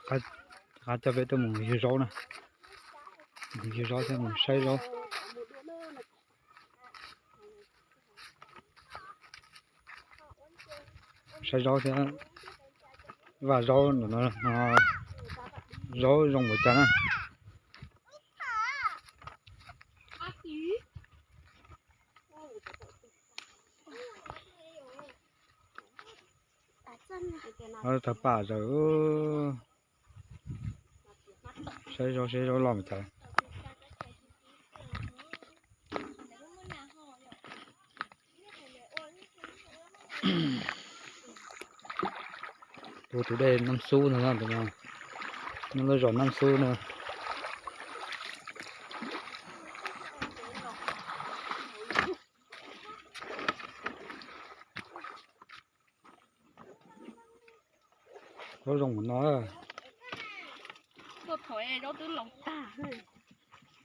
Qab coj peb tuaj mus yug zaub na. Mus yug zaub thiab mus saib zaub. Saib zaub thiab vaj zaub no, zaub zoo npaum cas na. Tawg paj zawm. Saib zaub saib zaub loj npaum cas. Tus tus dej Nam Xub no, nyob lub zos Nam Xub no. Zaub zoo no.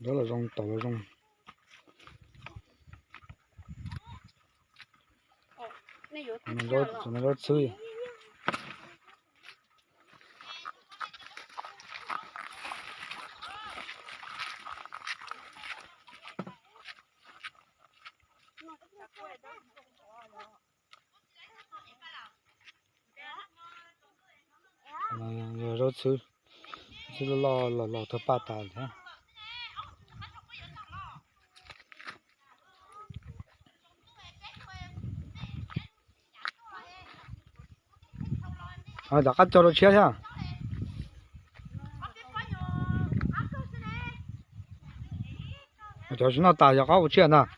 Zaub los zoo, tom los zoo. Zaub txhwb. Yog zaub txhwb, txhwb loj loj los los tawg paj tas thiab. Tom qab cog rau tshiab thiab. Cov tsis noj tas yog qab ua tsiaj ntag.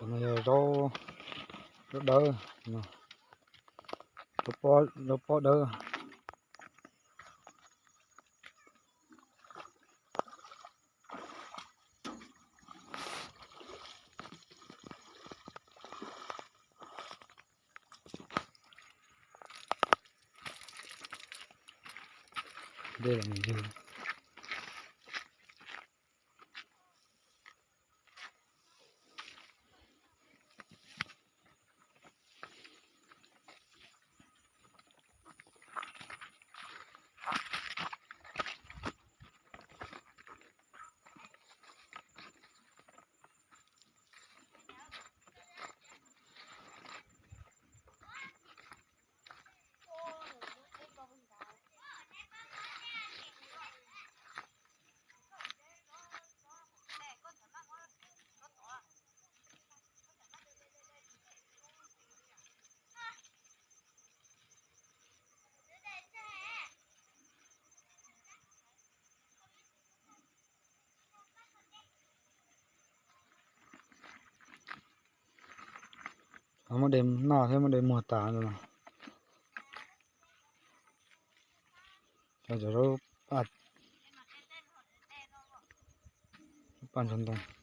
Cov no yog zaub, zaub dawb, zaub pob dawb. Dej los mus yug. Muab de noj thiab muab de muag tas no. Cov zaub paj ntog ntoo.